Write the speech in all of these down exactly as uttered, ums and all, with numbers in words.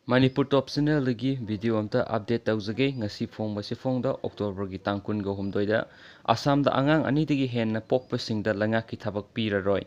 ꯃꯅꯤꯄꯨꯔ ꯇꯣꯞ ꯆꯦꯅꯦꯜꯗꯒꯤ video ꯑꯝꯇ update ꯇꯧꯖꯒꯦ꯫ ꯉꯁꯤ ꯐꯣꯡꯕꯁꯤ ꯐꯣꯡꯗ ꯑꯣꯛꯇꯣꯕꯔꯒꯤ ꯇꯥꯡ ꯀꯨꯟꯒ ꯍꯨꯝꯗꯣꯏꯗ ꯑꯁꯥꯝꯗ ꯑꯉꯥꯡ ꯑꯅꯤꯗꯒꯤ ꯍꯦꯟꯅ ꯄꯣꯛꯄꯁꯤꯡꯗ ꯂꯩꯉꯥꯛꯀꯤ ꯊꯕꯛ ꯄꯤꯔꯔꯣꯏ꯫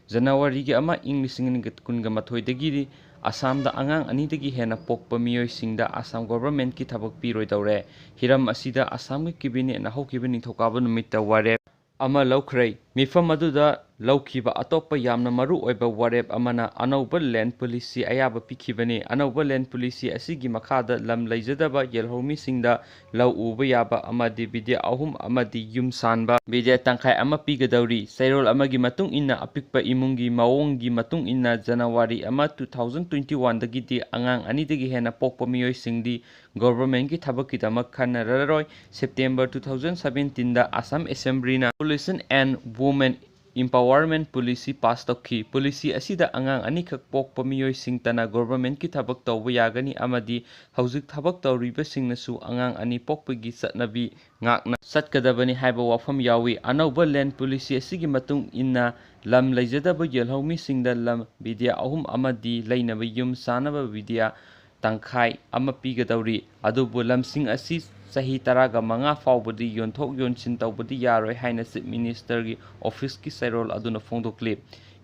ꯖꯅꯋꯥꯔꯤꯒꯤ ꯑꯃ, ꯏꯪ ꯂꯤꯁꯤꯡ ꯑꯅꯤꯒ ꯀꯨꯟꯒ ꯃꯥꯊꯣꯏꯗꯒꯤꯗꯤ ꯑꯁꯥꯝꯗ ꯑꯉꯥꯡ ꯑꯅꯤꯗꯒꯤ ꯍꯦꯟꯅ ꯄꯣꯛꯄ ꯃꯤꯑꯣꯏꯁꯤꯡꯗ ꯑꯁꯥꯝ ꯒꯣꯚꯔꯟꯃꯦꯟꯠꯀꯤ ꯊꯕꯛ ꯄꯤꯔꯣꯏꯗꯧꯔꯦ꯫ ꯍꯤꯔꯝ ꯑꯁꯤꯗ ꯑꯁꯥꯝꯒꯤ ꯀꯦꯕꯤꯅꯦꯠꯅ ꯍꯧꯈꯤꯕ ꯅꯤꯡꯊꯧꯀꯥꯕ ꯅꯨꯃꯤꯠꯇ ꯋꯥꯔꯦꯞ ꯑꯃ ꯂꯧꯈ꯭ꯔꯦ꯫ ꯃꯤꯐꯝ ꯑꯗꯨꯗ ꯂꯧꯈꯤꯕ ꯑꯇꯣꯞꯄ ꯌꯥꯝꯅ ꯃꯔꯨ ꯑꯣꯏꯕ ꯋꯥꯔꯦꯞ ꯑꯃꯅ ꯑꯅꯧꯕ ꯂꯦꯟ ꯄꯣꯂꯤꯁꯤ ꯑꯌꯥꯕ ꯄꯤꯈꯤꯕꯅꯤ꯫ ꯑꯅꯧꯕ ꯂꯦꯟ ꯄꯣꯂꯤꯁꯤ ꯑꯁꯤꯒꯤ ꯃꯈꯥꯗ ꯂꯝ ꯂꯩꯖꯗꯕ ꯌꯦꯜꯍꯧꯃꯤꯁꯤꯡꯗ ꯂꯧ ꯎꯕ ꯌꯥꯕ ꯑꯃꯗꯤ ꯕꯤꯗ꯭ꯌꯥ ꯑꯍꯨꯝ ꯑꯃꯗꯤ ꯌꯨꯝ ꯁꯥꯟꯕ ꯕꯤꯗ꯭ꯌꯥ ꯇꯪꯈꯥꯏ ꯑꯃ ꯄꯤꯒꯗꯧꯔꯤ꯫ ꯆꯩꯔꯣꯜ ꯑꯃꯒꯤ ꯃꯇꯨꯡ ꯏꯟꯅ, ꯑꯄꯤꯛꯄ ꯏꯃꯨꯡꯒꯤ ꯃꯑꯣꯡꯒꯤ ꯃꯇꯨꯡ ꯏꯟꯅ, ꯖꯅꯋꯥꯔꯤ ꯑꯃ, ꯇꯨ ꯊꯥꯎꯖꯟ ꯇ꯭ꯋꯦꯟꯇꯤ ꯋꯥꯟꯗꯒꯤꯗꯤ ꯑꯉꯥꯡ ꯑꯅꯤꯗꯒꯤ ꯍꯦꯟꯅ ꯄꯣꯛꯄ ꯃꯤꯑꯣꯏꯁꯤꯡꯗꯤ ꯒꯣꯚꯔꯟꯃꯦꯟꯠꯀꯤ ꯊꯕꯛꯀꯤꯗꯃꯛ ꯈꯟꯅꯔꯔꯣꯏ꯫ ꯁꯦꯞꯇꯦꯝꯕꯔ ꯇꯨ ꯊꯥꯎꯖꯟ ꯁꯕꯦꯟꯇꯤꯟꯗ ꯑꯁꯥꯝ ꯑꯦꯁꯦꯝꯕ꯭ꯂꯤꯅ policy on women empowerment policy pass ꯇꯧꯈꯤ꯫ ꯄꯣꯂꯤꯁꯤ ꯑꯁꯤꯗ ꯑꯉꯥꯡ ꯑꯅꯤꯈꯛ ꯄꯣꯛꯄ ꯃꯤꯑꯣꯏꯁꯤꯡꯇꯅ ꯒꯣꯚꯔꯟꯃꯦꯟꯠꯀꯤ ꯊꯕꯛ ꯇꯧꯕ ꯌꯥꯒꯅꯤ ꯑꯃꯗꯤ ꯍꯧꯖꯤꯛ ꯊꯕꯛ ꯇꯧꯔꯤꯕꯁꯤꯡꯅꯁꯨ ꯑꯉꯥꯡ ꯑꯅꯤ ꯄꯣꯛꯄꯒꯤ ꯆꯠꯅꯕꯤ ꯉꯥꯛꯅ ꯆꯠꯀꯗꯕꯅꯤ ꯍꯥꯏꯕ ꯋꯥꯐꯝ ꯌꯥꯎꯏ꯫ ꯑꯅꯧꯕ ꯂꯦꯟ ꯄꯣꯂꯤꯁꯤ ꯑꯁꯤꯒꯤ ꯃꯇꯨꯡ ꯏꯟꯅ ꯂꯝ ꯂꯩꯖꯗꯕ ꯌꯦꯜꯍꯧꯃꯤꯁꯤꯡꯗ ꯂꯝ ꯕꯤꯗ꯭ꯌꯥ ꯑꯍꯨꯝ ꯑꯃꯗꯤ ꯂꯩꯅꯕ ꯌꯨꯝ ꯁꯥꯅꯕ ꯕꯤꯗ꯭ꯌꯥ ꯇꯪꯈꯥꯏ ꯑꯃ ꯄꯤꯒꯗꯧꯔꯤ꯫ ꯑꯗꯨꯕꯨ ꯂꯝꯁꯤꯡ ꯑꯁꯤ ꯆꯍꯤ ꯇꯔꯥꯒ ꯃꯉꯥ ꯐꯥꯎꯕꯗꯤ ꯌꯣꯟꯊꯣꯛ ꯌꯣꯟꯁꯤꯟ ꯇꯧꯕꯗꯤ ꯌꯥꯔꯣꯏ ꯍꯥꯏꯅ ꯆꯤꯐ ꯃꯤꯅꯤꯁꯇꯔꯒꯤ ꯑꯣꯐꯤꯁꯀꯤ ꯆꯩꯔꯣꯜ ꯑꯗꯨꯅ ꯐꯣꯡꯗꯣꯛꯂꯤ꯫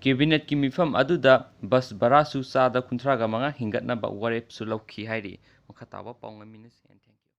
ꯀꯦꯕꯤꯅꯦꯠꯀꯤ ꯃꯤꯐꯝ ꯑꯗꯨꯗ ꯕꯁ ꯚꯔꯥꯁꯨ ꯆꯥꯗ ꯀꯨꯟꯊ꯭ꯔꯥꯒ ꯃꯉꯥ ꯍꯦꯟꯒꯠꯅꯕ ꯋꯥꯔꯦꯞꯁꯨ ꯂꯧꯈꯤ ꯍꯥꯏꯔꯤ꯫ ꯃꯈꯥ ꯇꯥꯕ ꯄꯥꯎ ꯉꯥꯏꯃꯤꯟꯅꯁꯤ꯫